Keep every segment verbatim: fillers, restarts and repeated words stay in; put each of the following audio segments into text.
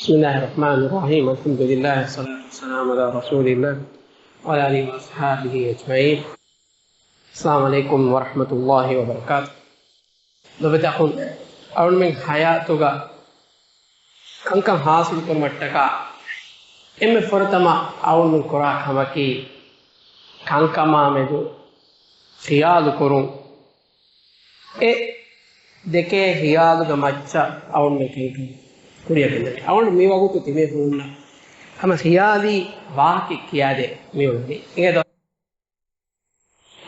بسم الله الرحمن الرحيم. الحمد لله والصلاة والسلام على رسول الله وعلى آله وأصحابه أجمعين. السلام عليكم ورحمة الله وبركاته. ލޮބުވެތި އަޚުން، އަޅުންމެން ހަޔާތުގަ ކަންކަން ހާސިލު ކުރުމަށްޓަކާ އެންމެ ފުރަތަމަ އަޅުންމެން ކުރާ ކަމަކީ ކަންކަމާ މެދު ޚިޔާލު ކުރުން. އެ ދެކޭ ޚިޔާލުގެ މައްޗަށް އަޅުންމެން ކަންކަން ކުރިއަށް ގެންދަނީ. އަޅުން މި ވަގުތު ތިބޭފުޅުންނަށް ހަމަ ޚިޔާލީ ވާހަކަ ކިޔާދޭ މިއުޅެނީ. އިނގޭތޯ؟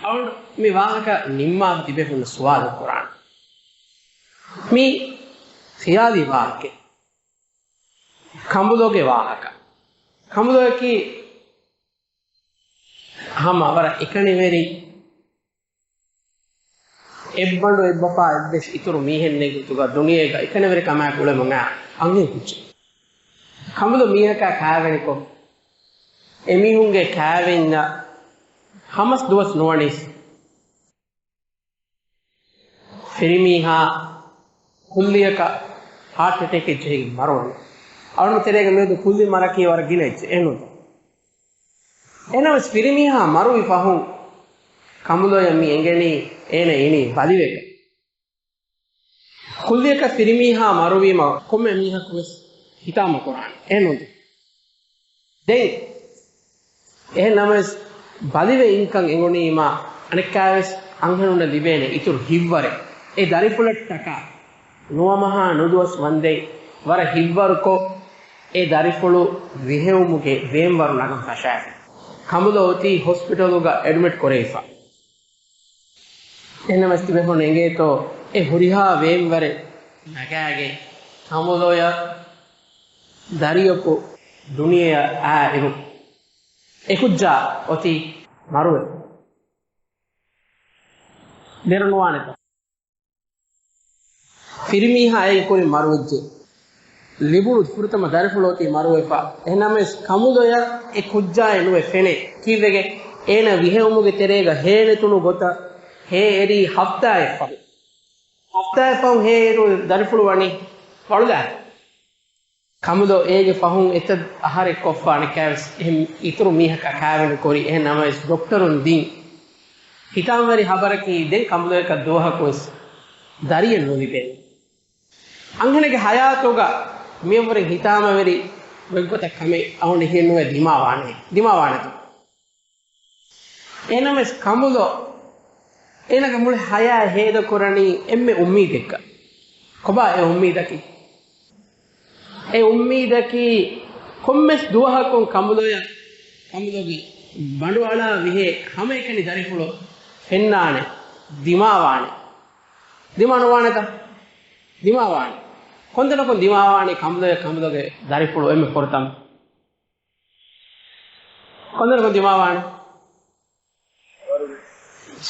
އަޅުން މި ވާހަކަ ނިންމާފަ ތިބޭފުޅުން ސުވާލު ކުރާން. މި ޚިޔާލީ ވާހަކަ. ކަނބުލޮގެ ވާހަކަ. ކަނބުލޮއަކީ ހަމަ ވަރަށް އެކަނިވެރި އެއްބަނޑު އެއްބަފާ އެއްވެސް އިތުރު މީހެއް ނެތް ގޮތުގަ ދުނިޔޭގަ އެކަނިވެރިކަމާއެކު އުޅެމުން އަންހެން ކުއްޖެއް. ކަނބުލޮ މީހަކާ ކާވެނިކޮށް، އެމީހުންގެ ކާވެންޏަށް ހަމަސް ދުވަސް ނުވަނީސް، ފިރިމީހާ ކުއްލިއަކަށް ހާޓް އެޓޭކެއް ޖެހިގެން މަރުވަނީ. އަޅުގަނޑު ތެރޭގަ މިއަދު ކުއްލި މަރަކީ ވަރަށް ގިނަ އެއްޗެއް، އެހެންނޫންތަ؟ އެހެނަސް ފިރިމީހާ މަރުވި ފަހުން ކަނބުލޮޔަށް މި އެނގެނީ އޭނަ އިނީ ބަލިވެގެން. ކުއްލިއަކަށް ފިރިމީހާ މަރުވީމަ ކޮންމެ މީހަކު ވެސް ހިތާމަ ކުރާނެ، އެހެންނޫންތަ؟ ދެން އެހެން ނަމަވެސް، ބަލިވެ އިންކަން އެނގުނީމާ އަނެއްކާވެސް އަންހެނުންނަށް ލިބޭނެ އިތުރު ހިތްވަރެއް. އެ ދަރިފުޅަށްޓަކާ ނުވަމަހާ ނުދުވަސް ވަންދެން ވަރަށް ހިތްވަރުކޮށް، އެ ދަރިފުޅު ވިހެއުމުގެ ވޭންވަރު ނަގަން ފަށާފި. ކަނބުލޮ އޮތީ ހޮސްޕިޓަލުގަ އެޑްމިޓް ކުރެވިފަ. އެހެނަސް ތިބޭފުޅުން އެނގޭތޯ، އެ ހުރިހާ ވޭންވަރެއް ނަގާގެން ކަނބުލޮޔަށް ދަރިޔަކު ދުނިޔެއަށް އާ އިރު، އެ ކުއްޖާ އޮތީ މަރުވެ. ދެރަ ނުވާނެތަ؟ ފިރިމީހާ އޭގެ ކުރިން މަރުވެއްޖެ. ލިބުނު ފުރަތަމަ ދަރިފުޅު އޮތީ މަރުވެފަ. އެހެނަމެސް ކަނބުލޮޔަށް އެ ކުއްޖާއެއް ނުވެ ފެނޭ. ކީއްވެގެ؟ އޭނަ ވިހެއުމުގެ ތެރޭގަ ހޭނެތުނު ގޮތަށް ހޭ އެރީ ހަފްތާއެއް ފަހު. ހަފްތާއެއް ފަހު ހޭ އިރު ދަރިފުޅު ވަނީ ވަޅުލާ. ކަނބުލޮ އޭގެ ފަހުން އެތައް އަހަރެއް ކޮށްފާނެ ކައިވެސް އެހެން އިތުރު މީހަކާ ކާވެނި ކުރި. އެހެން ނަމަވެސް ޑޮކްޓަރުން ދިން ހިތާމަވެރި ހަބަރަކީ ދެން ކަނބުލޮޔަކަށް ދުވަހަކުވެސް ދަރިއެއް ނުލިބޭނެ. އަންހެނެއްގެ ހަޔާތުގަ މިއަށްވުރެން ހިތާމަވެރި ގޮތްގޮތަށް ކަމެއް އަހުން އެހެން ނުވެ ދިމާވާނެ. ދިމާވާނެތަ؟ އެހެނަމެސް ކަނބުލޮ އޭނަގެ މުޅި ހަޔާތް ހޭދަކުރަނީ އެންމެ އުއްމީދެއްގަ. ކޮބާ އެ އުއްމީދަކީ؟ އެ އުއްމީދަކީ ކޮންމެސް ދުވަހަކުން ކަނބުލޮޔަށް، ކަނބުލޮގެ ބަނޑުއަޅާ ވިހޭ ހަމައެކަނި ދަރިފުޅު ފެންނާނެ، ދިމާވާނެ. ދިމާ ނުވާނެތަ؟ ދިމާވާނެ. ކޮންތަނަކުން ދިމާވާނީ ކަނބުލޮޔަށް ކަނބުލޮގެ ދަރިފުޅު އެންމެ ފުރަތަމަ؟ ކޮންތަނަކުން ދިމާވާނެ؟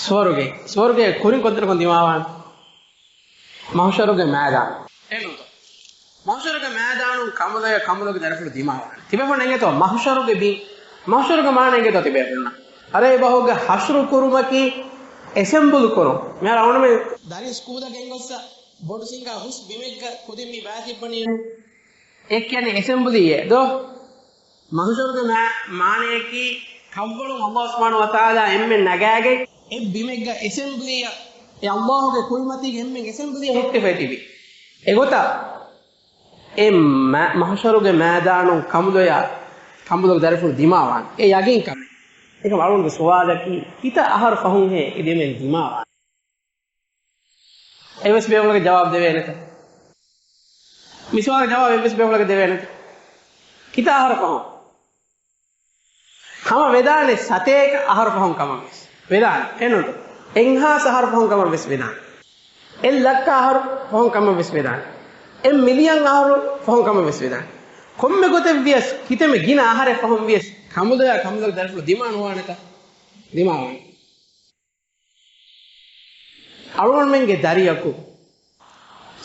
ސުވަރުގެ. ސުވަރުގެ ކުރިން ކޮންތަނަކުން ދިމާވާނެ؟ މަހުޝަރުގެ މައިދާނު. އެނޫތަ؟ މަހުޝަރުގެ މައިދާނުން ކަނބުލޮޔަށް ކަނބުލޮގެ ދަރިފުޅު ދިމާވާނެ. ތިބޭފުޅުން އެނގޭތޯ މަހުޝަރުގެ ބިން؟ މަހުޝަރުގެ މާނަ އެނގޭތޯ ތިބޭފުޅުންނަށް؟ އަރަބި ބަހުގެ ހަޝްރު ކުރުމަކީ އެސެމްބުލް ކުރުން. މިހާރު އަޅުގަނޑުމެން ދަރިން ސްކޫލަށް ގެންގޮއްސަ ބޮޑު ސިނގާ ހުސް ބިމެއްގަ ކުދިން މި ބާތިއްބަނީ. އެ ކިޔަނީ އެސެމްބުލީއޭ ދޯ؟ މަހުޝަރުގެ މާ-، މާނަޔަކީ ކައްވަޅުން ﷲ ސުބްޙާނަހޫ ވަތަޢާލާ އެންމެން ނަގާގެން އެ ބިމެއްގަ އެސެމްބުލީއަށް، އެ ﷲގެ ކުރިމަތީގެ އެންމެން އެސެމްބުލީއަށް ހުއްޓިފައި ތިބި. އެގޮތަށް އެ މަ-، މަހުޝަރުގެ މައިދާނުން ކަނބުލޮޔަށް، ކަނބުލޮގެ ދަރިފުޅު ދިމާވާނެ. އެ ޔަގީން ކަމެއް. އެކަމް އަޅުގަނޑުގެ ސުވާލަކީ، ކިތައް އަހަރު ފަހުންހޭ އެ ދެމެން ދިމާވާނެ؟ އެއްވެސް ބޭފުޅަކަށް ޖަވާބު ދެވޭނެތަ؟ މި ސުވާލުގެ ޖަވާބު އެއްވެސް ބޭފުޅަކަށް ދެވޭނެތަ؟ ކިތައް އަހަރު ފަހުން؟ ހަމަ ވެދާނެ ސަތޭކަ އަހަރު ފަހުން ކަމަށް ވެސް ވެދާނެ. އެނޫންތަ؟ އެއްހާސް އަހަރު ފަހުން ކަމަށް ވެސް ވެދާނެ. އެއް ލައްކަ އަހަރު ފަހުން ކަމަށް ވެސް ވެދާނެ. އެއް މިލިއަން އަހަރު ފަހުން ކަމަށް ވެސް ވެދާނެ. ކޮންމެ ގޮތެއް ވިޔަސް، ކިތަންމެ ގިނަ އަހަރެއް ފަހުން ވިޔަސް، ކަނބުލޮޔާ ކަނބުލޮގެ ދަރިފުޅު ދިމާ ނުވާނެތަ؟ ދިމާވާނެ. އަޅުގަނޑުމެންގެ ދަރިޔަކު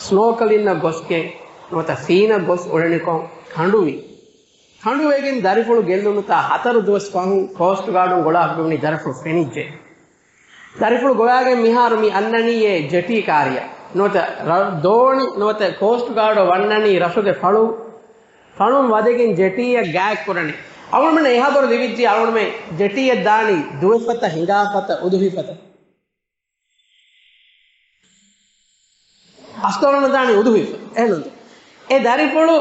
ސްނޯކަލިންއަށް ގޮސްގެން ނުވަތަ ސީނަށް ގޮސް އުޅެނިކޮށް ކަނޑުވި. ކަނޑުވެގެން ދަރިފުޅު ގެއްލުނުތާ ހަތަރު ދުވަސް ފަހުން ކޯސްޓް ގާޑުން ގޮޅާ ހުއްޓުވަނީ ދަރިފުޅު ފެނިއްޖެ. ދަރިފުޅު ގޮވާގެން މިހާރު މި އަންނަނީ އެ ޖެޓީ ކާރިއަށް. ނުވަތަ ރަ-، ދޯނި ނުވަތަ ކޯސްޓް ގާޑު ވަންނަނީ ރަށުގެ ފަޅު. ފަނުން ވަދެގެން ޖެޓީއަށް ގާތް ކުރަނީ. އަޅުގަނޑުމެން އެހާ ބޮޑަށް ލިބިއްޖެ އަޅުގަނޑުމެން ޖެޓީއަށް ދާނީ ދުވެފަތަ، ހިނގާފަތަ، އުދުހިފަތަ. އަސްލު އަޅުގަނޑު ދާނީ އުދުހިފަ. އެހެންނުން އެ ދަރިފުޅު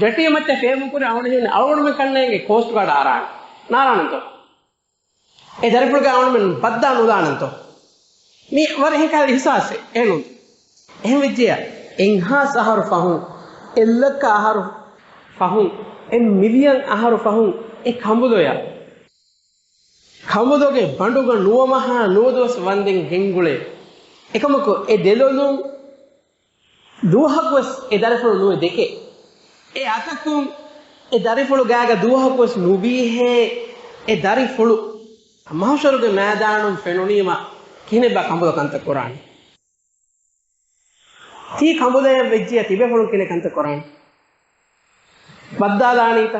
ޖެޓީ މައްޗަށް ފޭމުކުރި އަޅުގަނޑު ހީވަނީ އަޅުގަނޑުމެން ކަންނޭނގެ ކޯސްޓް ގާޑަށް އަރާނެ. ނާރާނެތޯ؟ އެ ދަރިފުޅުގައި އަޅުގަނޑުމެން ބައްދާ ނުލާނެންތޯ؟ މީ ވަރަށް އެހެން ކަހަލަ އިހްސާސެއް. އެހެންނުން. އެހެން ވެއްޖެޔާ، އެއްހާސް އަހަރު ފަހުން، އެއްލައްކަ އަހަރު ފަހުން، އެއް މިލިއަން އަހަރު ފަހުން އެ ކަނބުލޮޔަށް، ކަނބުލޮގެ ބަނޑުގަ ނުވަ މަހާ ނުވަ ދުވަސް ވަންދެން ގެންގުޅޭ. އެކަމަކު އެ ދެލޮލުން ދުވަހަކުވެސް އެ ދަރިފުޅު ނުވެ ދެކޭ. އެ އަތަކުން އެ ދަރިފުޅު ގާގަ ދުވަހަކުވެސް ނުބީހޭ. އެ ދަރިފުޅު މަހުޝަރުގެ މައިދާނުން ފެނުނީމަ ކިހިނެއްބާ ކަނބުލަ ކަންތައް ކުރާނީ؟ ތީ ކަނބުލަޔަށް ވެއްޖިޔާ ތިބޭފުޅުން ކިހިނެއް ކަންތައް ކުރާނީ؟ ބައްދާލާނީތަ؟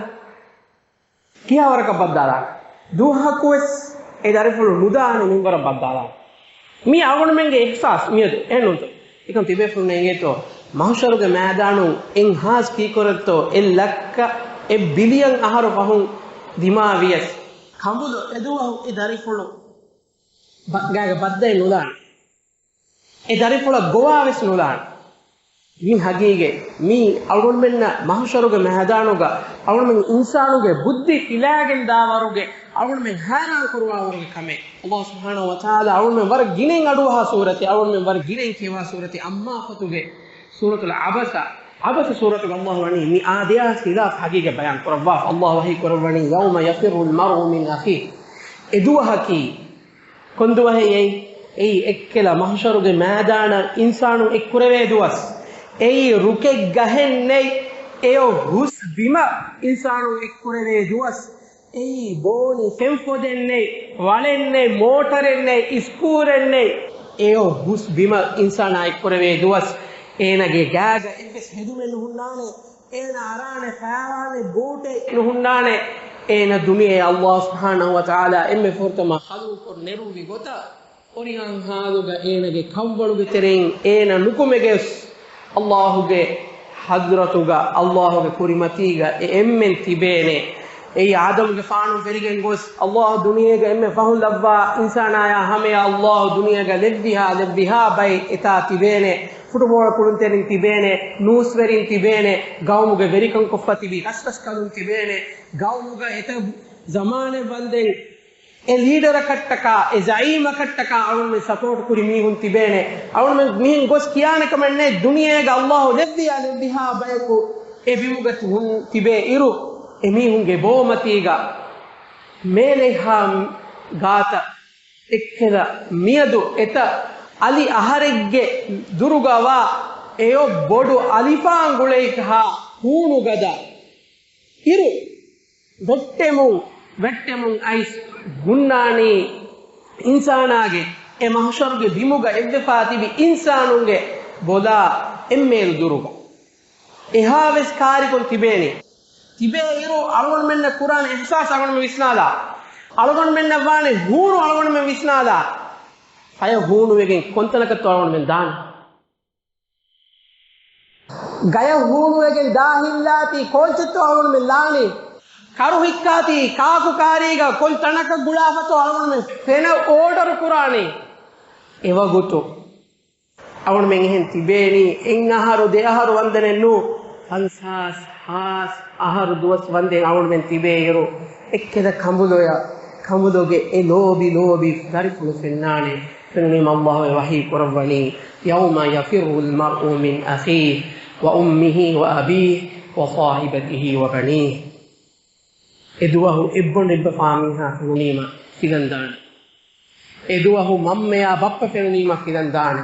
ކިހާވަރަކަށް ބައްދާލާނެ؟ ދުވަހަކުވެސް އެ ދަރިފުޅު ނުދާނެ މިންވަރަށް ބައްދާލާނެ. މީ އަޅުގަނޑުމެންގެ އިހްސާސް މިއަދު އެހެންނޫންތޯ؟ އެކަމް ތިބޭފުޅުން އެނގޭތޯ؟ މަހުޝަރުގެ މައިދާނުން އެއްހާސް ކީކުރެއްތޯ އެއް ލައްކަ އެއް ބިލިއަން އަހަރު ފަހުން ދިމާވިޔަސް، ކަނބުލު އެދުވަހު އެ ދަރިފުޅު ބަ-، ގާގަ ބައްދައެއް ނުލާނެ. އެ ދަރިފުޅަށް ގޮވާވެސް ނުލާނެ. މި ހަގީގަތް. މީ އަޅުގަނޑުމެންނަށް މަހުޝަރުގެ މައިދާނުގަ އަޅުގަނޑުމެން އިންސާނުގެ ބުއްދި ފިލާގެން ދާވަރުގެ އަޅުގަނޑުމެން ހައިރާން ކުރުވާވަރުގެ ކަމެއް. ﷲ ސުބްޙާނަހޫ ވަތަޢާލާ އަޅުގަނޑުމެން ވަރަށް ގިނައިން އަޑުއަހާ ސޫރަތެއް، އަޅުގަނޑުމެން ވަރަށް ގިނައިން ކިޔަވާ ސޫރަތެއް އައްމާ ފޮތުގެ ސޫރަތުލް ޢަބަސާ، ޢަބަސާ ސޫރަތުގަ ﷲ ވަނީ މި އާދެޔާ ޚިލާފް ހަގީގަތް ބަޔާން ކުރައްވާފަ. ﷲ ވަޙީ ކުރައްވަނީ، "يَوْمَ يَفِرُّ الْمَرْءُ مِنْ أَخِيهِ." އެ ދުވަހަކީ ކޮންދުވަހެއް އެއީ؟ އެއީ އެއްކެލަ މަހުޝަރުގެ މައިދާނަށް އިންސާނުން އެއްކުރެވޭ ދުވަސް. އެއީ ރުކެއް ގަހެއް ނެތް، އެއޮ ހުސް ބިމަށް އިންސާނުން އެއްކުރެވޭ ދުވަސް. އެއީ ބޯނި ފެންފޮދެއް ނެތް، ވަޅެއް ނެތް، މޯޓަރެއް ނެތް، އިސްކޫރެއް ނެތް. އެއޮ ހުސް ބިމަށް އިންސާނާ އެއްކުރެވޭ ދުވަސް. އޭނާގެ ގާގަ އެއްވެސް ހެދުމެއް ނުހުންނާނެ. އޭނަ އަރާނެ ފައިވާނެ ބޫޓެއް ނުހުންނާނެ. އޭނަ ދުނިޔެ ﷲ ސުބްޙާނަހޫ ވަތަޢާލާ އެންމެ ފުރަތަމަ ޚަލްޤުކޮށް ނެރުއްވި ގޮތަށް، ހުރިހާ ހާލުގަ އޭނަގެ ކަށްވަޅުގެ ތެރެއިން އޭނަ ނުކުމެގެސް، ﷲގެ ޙަޟްރަތުގަ، ﷲގެ ކުރިމަތީގަ އެ އެންމެން ތިބޭނެ. އެއީ އާދަމުގެފާނު ފެރިގެން ގޮސް، ﷲ ދުނިޔޭގަ އެންމެ ފަހުން ލައްވާ އިންސާނާޔާ ހަމަޔަށް ﷲ ދުނިޔޭގަ ލެއްވިހާ، ލެއްވިހާ ބައެއް އެތާ ތިބޭނެ. ފުޓުބޯޅަ ކުޅުންތެރިން ތިބޭނެ، ނޫސްވެރިން ތިބޭނެ، ގައުމުގެ ވެރިކަން ކޮށްފަ ތިބި ރަސްރަސްކަލުން ތިބޭނެ، ގައުމުގަ އެތައް ޒަމާނެއް ވަންދެން އެ ލީޑަރަކަށްޓަކާ، އެ ޒަޢީމަކަށްޓަކާ އަޅުންމެން ސަޕޯޓް ކުރި މީހުން ތިބޭނެ. އަޅުންމެން މިހެން ގޮސް ކިޔާނެ ކަމެއް ނެތް، ދުނިޔޭގަ ﷲ ލެއްވިޔާ ލެއްވިހާ ބަޔަކު އެ ބިމުގަ ތިބޭ އިރު، އެ މީހުންގެ ބޯމަތީގަ މޭލެއްހާ ގާތަށް އެއްކެލަ މިއަދު އެތައް އަލި އަހަރެއްގެ ދުރުގަވާ އެޔޮ ބޮޑު އަލިފާން ގުޅެއިހާ ހޫނުގަދަ އިރު، ވެއްޓެމުން، ވެއްޓެމުން އައިސް ހުންނާނީ އިންސާނާގެ އެ މަހުޝަރުގެ ބިމުގަ އެއްވެފާ ތިބި އިންސާނުންގެ ބޮލާ އެއްމޭލު ދުރުގަ. އެހާވެސް ކާރިކޮން ތިބޭނީ. ތިބޭ އިރު އަޅުގަނޑުމެންނަށް ކުރާނެ އިޙްސާސް އަޅުގަނޑުމެން ވިސްނާލާ. އަޅުގަނޑުމެންނަށް ވާނެ ހޫނު އަޅުގަނޑުމެން ވިސްނާލާ. ފަޔަށް ހޫނުވެގެން ކޮންތަނަކަށްތޯ އަޅުގަނޑުމެން ދާނެ؟ ގަޔަށް ހޫނުވެގެން ދާހިންލާތީ ކޯއްޗެއްތޯ އަޅުގަނޑުމެން ލާނީ؟ ކަރު ހިއްކާތީ ކާކު ކާރީގަ ކޮން ތަނަކަށް ގުޅާފަތޯ އަޅުގަނޑުމެން ފެނަށް އޯޑަރު ކުރާނީ؟ އެވަގުތު އަޅުގަނޑުމެން އެހެން ތިބޭނީ އެއް އަހަރު ދެ އަހަރު ވަންދެނެއް ނޫ، ފަންސާސް ހާސް އަހަރު ދުވަސް ވަންދެން އަޅުގަނޑުމެން ތިބޭ އިރު، އެއްކެލަ ކަނބުލޮޔަށް، ކަނބުލޮގެ އެ ލޯބި ލޯބި ދަރިފުޅު ފެންނާނެ. ފެނުނީމަ ﷲ ވަޙީ ކުރައްވަނީ، "يَوْمَ يَفِرُّ الْمَرْءُ مِنْ أَخِيهِ وَأُمِّهِ وَأَبِيهِ وَصَاحِبَتِهِ وَبَنِيهِ." އެ ދުވަހު އެއްބޮޑު އެއްބަފާ މީހާ ފެނުނީމަ ފިލަން ދާނެ. އެ ދުވަހު މަންމަޔާ ބައްޕަ ފެނުނީމަ ފިލަން ދާނެ.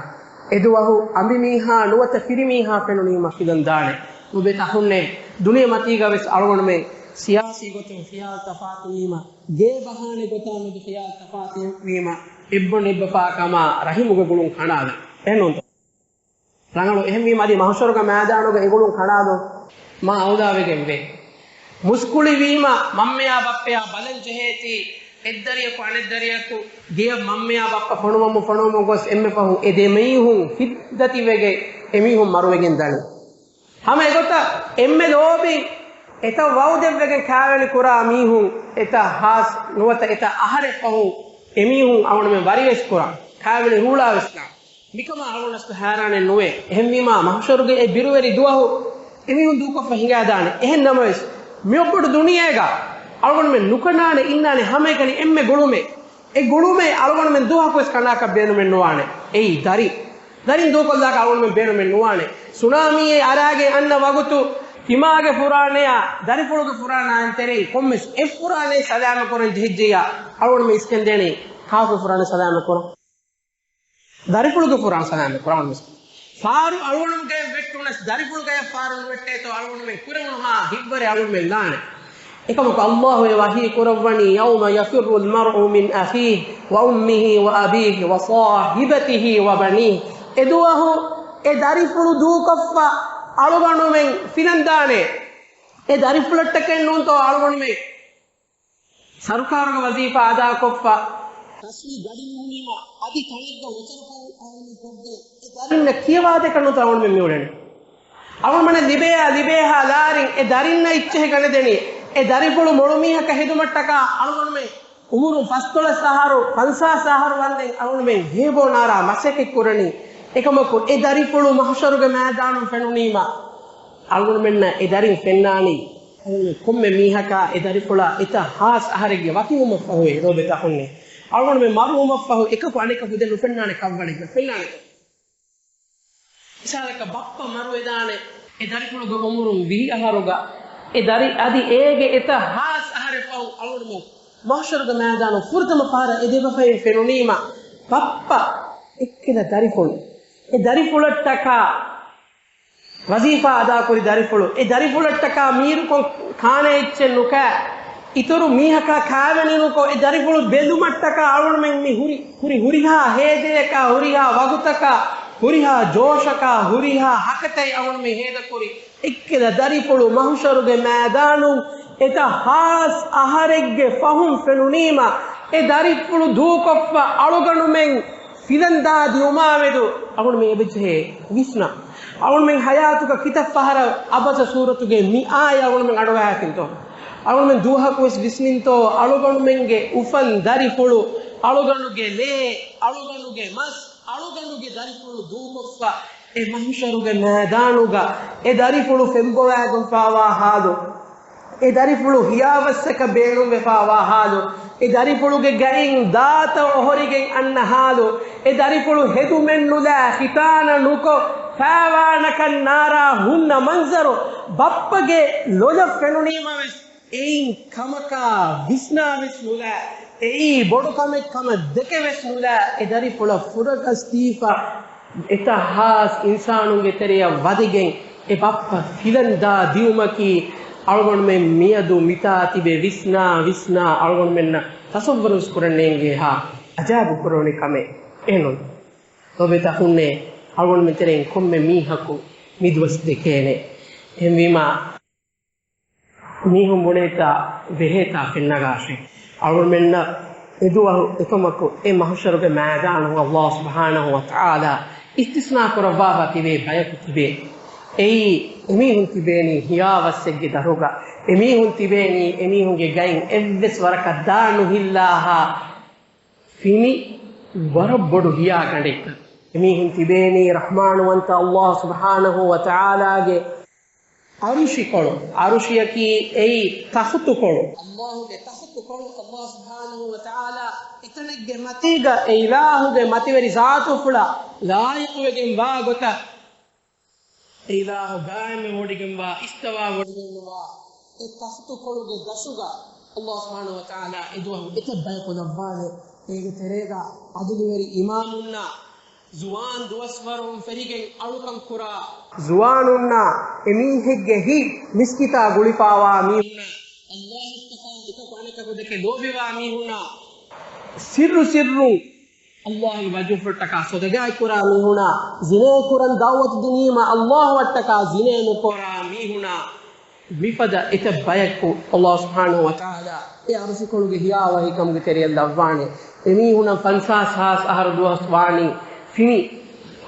އެ ދުވަހު އަނބިމީހާ ނުވަތަ ފިރިމީހާ ފެނުނީމަ ފިލަން ދާނެ. ނުބެތަ ހުންނެ ދުނިޔެމަތީގަ ވެސް އަޅުގަނޑުމެން ސިޔާސީ ގޮތުން ޚިޔާލު ތަފާތުވީމަ، ގޭ ބަހާނެ ގޮތާ މެދު ޚިޔާލު ތަފާތުވީމަ، އެއްބޮޑު އެއްބަފާ ކަމާ ރަޙިމުގެ ގުޅުން ކަނޑާލަން. އެހެންނޫންތަ؟ ރަނގަޅު. އެހެންވީމަ އަދި މަޙްޝަރުގެ މައިދާނުގަ އެގުޅުން ކަނޑާލުން މާ އައުލާވެގެންވޭ. މުސްކުޅިވީމަ މަންމަޔާ ބައްޕަޔާ ބަލަން ޖެހޭތީ، އެއްދަރިޔަކު އަނެއްދަރިޔަކު ގެޔަށް މަންމަޔާ ބައްޕަ ފޮނުވަމުން ފޮނުވަމުން ގޮސް އެންމެ ފަހު އެ ދެ މީހުން ހިތްދަތިވެގެން އެމީހުން މަރުވެގެން ދަނީ. ހަމަ އެގޮތަށް އެންމެ ލޯބިން އެތައް ވައުދެއްވެގެން ކާވެނި ކުރާ މީހުން، އެތައް ހާސް ނުވަތަ އެތައް އަހަރެއް ފަހުން އެމީހުން އަޅުގަނޑުމެން ވަރިވެސް ކުރާ، ކާވެނި ހޫޅާ ވެސް ނާ. މިކަމާ އަޅުގަނޑަސް ހައިރާނެއް ނުވޭ. އެހެންވީމާ، މަހުޝަރުގެ އެ ބިރުވެރި ދުވަހު އެމީހުން ދޫކޮށްފަ ހިނގާދާނެ. އެހެން ނަމަވެސް، މިއޮއްބޮޑު ދުނިޔޭގަ އަޅުގަނޑުމެން ނުކަނޑާނެ އިންނާނެ ހަމައެކަނި އެންމެ ގުޅުމެއް. އެ ގުޅުމެއް އަޅުގަނޑުމެން ދުވަހަކުވެސް ކަނޑާކަށް ބޭނުމެއް ނުވާނެ. އެއީ ދަރި. ދަރިން ދޫކޮށްލާކަށް އަޅުގަނޑުމެން ބޭނުމެއް ނުވާނެ. ސުނާމީއެއް އަރާގެން އަންނަ ވަގުތު، ތިމާގެ ފުރާނަޔާ ދަރިފުޅުގެ ފުރާނައިން ތެރެއިން ކޮންމެސް އެއް ފުރާނައެއް ސަލާމަތް ކުރަން ޖެހިއްޖެއްޔާ، އަޅުގަނޑުމެން އިސްކަން ދޭނީ ކާކު ފުރާނަ ސަލާމަތް ކުރަން. ދަރިފުޅުގެ ފުރާނަ ސަލާމަތް ކުރަން މިސް. ފާރު އަޅުގަނޑުގަޔަށް ވެއްޓުނަސް، ދަރިފުޅުގަޔަށް ފާރު ނުވެއްޓޭތޯ އަޅުގަނޑުމެން ކުރެވުނުހާ ހިތްވަރެއް އަޅުގަނޑުމެން ލާނެ. އެކަމަކު އައްލާހު އެ ވަޙީ ކުރައްވަނީ، يَوْمَ يَفِرُّ الْمَرْءُ مِنْ أَخِيهِ وَأُمِّهِ وَأَبِيهِ وَصَاحِبَتِهِ وَبَنِيهِ. އެދުވަހު އެ ދަރިފުޅު ދޫކޮށްފަ އަޅުގަނޑުމެން ފިލަންދާނެ. އެ ދަރިފުޅަށްޓަކައި ނޫންތޯ އަޅުގަނޑުމެން ސަރުކާރުގެ ވަޒީފާ އަދާކޮށްފަ، ރަސްމީ ގަޑި ނޫނީމަ، އަދި ތަނެއްގަ އުތަރުކޮށް އަހަރެމެން ކޮށްގެން އެ ދަރިންނަށް ކިޔަވާދޭކަށް ނުތަ އަޅުގަނޑުމެން މިއުޅެނީ. އަޅުގަނޑުމެންނަށް ލިބޭއާ ލިބޭހާ ލާރިން އެ ދަރިންނަށް އިއްޗެހި ގަނެދެނީ. އެ ދަރިފުޅު މޮޅު މީހަކަށް ހެދުމަށްޓަކާ އަޅުގަނޑުމެން އުމުރުން ފަސްދޮޅަސް އަހަރު، ފަންސާސް އަހަރު ވަންދެން އަޅުގަނޑުމެން ހޭބޯ ނާރާ މަސައްކަތް ކުރަނީ. އެކަމަކު އެ ދަރިފުޅު މަހުޝަރުގެ މައިދާނުން ފެނުނީމަ، އަޅުގަނޑުމެންނަށް އެ ދަރިން ފެންނާނީ ކޮންމެ މީހަކާ އެ ދަރިފުޅާ އެތައް ހާސް އަހަރެއްގެ ވަކިވުމަށްފަހު އެ ލޯބިތަކުންނޭ. އަޅުގަނޑުމެން މަރުވުމަށްފަހު އެކަކު އަނެކަކު ދެން ނުފެންނާނެ ކަށްވަޅެއްގަ ފެންނާނެތޯ؟ މިސާލަކަށް ބައްޕަ މަރުވެދާނެ އެ ދަރިފުޅުގެ އުމުރުން ވިހި އަހަރުގަ، އެ ދަރި އަދި އޭގެ އެތައް ހާސް އަހަރެއް ފަހު އަޅުގަނޑުމެން މަހުޝަރުގެ މައިދާނު ފުރަތަމަ ފަހަރަށް އެ ދެބަފައިން ފެނުނީމަ، ބައްޕަ އެއްކިލަ ދަރިފުޅު، އެ ދަރިފުޅަށްޓަކާ ވަޒީފާ އަދާކުރި ދަރިފުޅު، އެ ދަރިފުޅަށްޓަކާ މީރުކޮށް ކާނެ އެއްޗެއް ނުކާ، އިތުރު މީހަކާ ކާވެނި ނުކޮށް، އެ ދަރިފުޅު ބެލުމަށްޓަކާ އަޅުގަނޑުމެން މި ހުރި، ހުރި ހުރިހާ ހޭދަޔަކާ، ހުރިހާ ވަގުތަކާ، ހުރިހާ ޖޯޝަކާ، ހުރިހާ ހަކަތައް އަޅުގަނޑުމެން ހޭދަކުރި. އެއްކިލަ ދަރިފުޅު މަހުޝަރުގެ މައިދާނުން އެތައް ހާސް އަހަރެއްގެ ފަހުން ފެނުނީމަ، އެ ދަރިފުޅު ދޫކޮށްފަ އަޅުގަނޑުމެން ފިލަންދާ ދިއުމާމެދު އަޅުގަނޑުމެން އެބަޖެހޭ ވިސްނާ. އަޅުގަނޑުމެން ހަޔާތުގަ ކިތައް ފަހަރަށް އަބަދަށް ސޫރަތުގެ މި އާޔަތް އަޅުގަނޑުމެން އަޑުއަހާފިންތޯ؟ އަޅުގަނޑުމެން ދުވަހަކުވެސް ވިސްނިންތޯ؟ އަޅުގަނޑުމެންގެ އުފަން ދަރިފުޅު، އަޅުގަނޑުގެ ލޭ، އަޅުގަނޑުގެ މަސް، އަޅުގަނޑުގެ ދަރިފުޅު ދޫކޮށްފަ އެ މަހުޝަރުގެ މައިދާނުގަ އެ ދަރިފުޅު ފެންބޮވާގޮންފާވާ ހާލު، އެ ދަރިފުޅު ހިޔާވައްސަކަށް ބޭނުންވެފާވާ ހާލު، އެ ދަރިފުޅުގެ ގައިން ދާތައް އޮހޮރިގެން އަންނަ ހާލު، އެ ދަރިފުޅު ހެދުމެއްނުލާ ޚިތާނަ ނުކޮށް ފާވާނަކަށް ނާރާ ހުންނަ މަންޒަރު ބައްޕަގެ ލޮލަށް ފެނުނީމަވެސް، އެއިން ކަމަކާ ވިސްނާވެސް ނުލާ، އެއީ ބޮޑު ކަމެއް ކަމަށް ދެކެވެސް ނުލާ، އެ ދަރިފުޅަށް ފުރަގަސްދީފަ، އެތައް ހާސް އިންސާނުންގެ ތެރެއަށް ވަދެގެން އެ ބައްޕަ ފިލަންދާ ދިއުމަކީ، އަޅުގަނޑުމެން މިއަދު މިތާ ތިބެ ވިސްނާ ވިސްނާ އަޅުގަނޑުމެންނަށް ތަސައްވަރުވެސް ކުރަން ނޭނގޭހާ އަޖާއިބު ކުރެވުނި ކަމެއް އެހެންނު. ލޯބިތަކުންނޭ، އަޅުގަނޑުމެން ތެރެއިން ކޮންމެ މީހަކު މިދުވަސް ދެކޭނެ. އެހެންވީމާ، މީހުން ބުނޭތާ ވެހޭތާ ފެންނަގާށޭ. އަޅުގަނޑުމެންނަށް އެދުވަހު އެކަމަކު އެ މަހުޝަރުގެ މައިދާނު އައްލާހު ސުބްޙާނަހު ވަތަޢާލާ އިސްތިސްނާ ކުރައްވާފަ ތިބޭ ބަޔަކު ތިބޭ. އެއީ، އެމީހުން ތިބޭނީ ހިޔާވައްސެއްގެ ދަށުގަ. އެމީހުން ތިބޭނީ އެމީހުންގެ ގައިން އެއްވެސް ވަރަކަށް ދާ ނުހިއްލާހާ ފިނި ވަރަށް ބޮޑު ހިޔާ ގަނޑެއްގަ. އެމީހުން ތިބޭނީ ރަޙްމާނުވަންތަ އައްލާހު ސުބްޙާނަހު ވަތަޢާލާގެ އަރުޝިކޮޅު، އަރުޝިއަކީ އެއީ ތަޚުތުކޮޅު. އައްލާހުގެ ތަޚުތުކޮޅު، އައްލާހު ސުބްޙާނަހު ވަތަޢާލާ އެތަނެއްގެ މަތީގަ އެ އިލާހުގެ މަތިވެރި ޒާތުފުޅަށް ލާއިޤުވެގެން ވާ ގޮތަށް، އެ އިލާހު ގާއިމްވެވޮޑިގެންވާ، އިސްތަވާވޮޑިގެންވާ އެ ތަޚުތުކޮޅުގެ ދަށުގަ އައްލާހު ސުބްޙާނަހު ވަތަޢާލާ އެދުވަހު އެތައް ބަޔަކު ލައްވާނެ. އޭގެ ތެރޭގަ ޢަދުލުވެރި އިމާމުންނާ، ޒުވާން ދުވަސްވަރުން ފެށިގެން އަޅުކަން ކުރާ ޒުވާނުންނާ، އެމީހެއްގެ ހިތް މިސްކިތާ ގުޅިފާވާ މީހުންނާ، އައްލާހަށްޓަކާ އެކަކު އަނެކަކު ދެކެ ލޯބިވާ މީހުންނާ، ސިއްރު ސިއްރުން އައްލާހުގެ ވަޖުހުފުޅަށްޓަކާ ޞަދަޤާތް ކުރާ މީހުނާ، ޒިނޭ ކުރަން ދަޢުވަތު ދިނީމަ އައްލާހުއަށްޓަކާ ޒިނޭ ނުކުރާ މީހުނާ، މިފަދަ އެތައް ބަޔަކު އައްލާހު ސުބްޙާނަހު ވަތަޢާލާ އެ އަރުޝިކޮޅުގެ ހިޔާވަހިކަމުގެ ތެރެއަށް ލައްވާނެ. އެމީހުނަށް ފަންސާސް ހާސް އަހަރު ދުވަސް ވާނީ ފިނި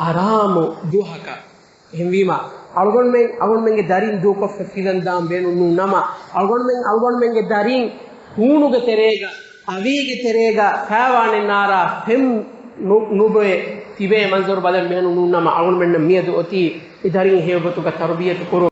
އަރާމު ދުވަހަކަށް. އެހެންވީމަ، އަޅުގަނޑުމެން އަޅުގަނޑުމެންގެ ދަރިން ދޫކޮށްފަ ފިލަން ދާން ބޭނުން ނޫން ނަމަ، އަޅުގަނޑުމެން އަޅުގަނޑުމެންގެ ދަރިން ހޫނުގެ ތެރޭގަ، އަވީގެ ތެރޭގަ ފައިވާނެ ނާރާ ފެން ނު-، ނުބޮއެ ތިބޭ މަންޒަރު ބަލަން ބޭނުން ނޫން ނަމަ، އަޅުގަނޑުމެންނަށް މިއަދު އޮތީ އެ ދަރިން ހެޔޮ ގޮތުގަ ތަރުބިޔަތު ކުރު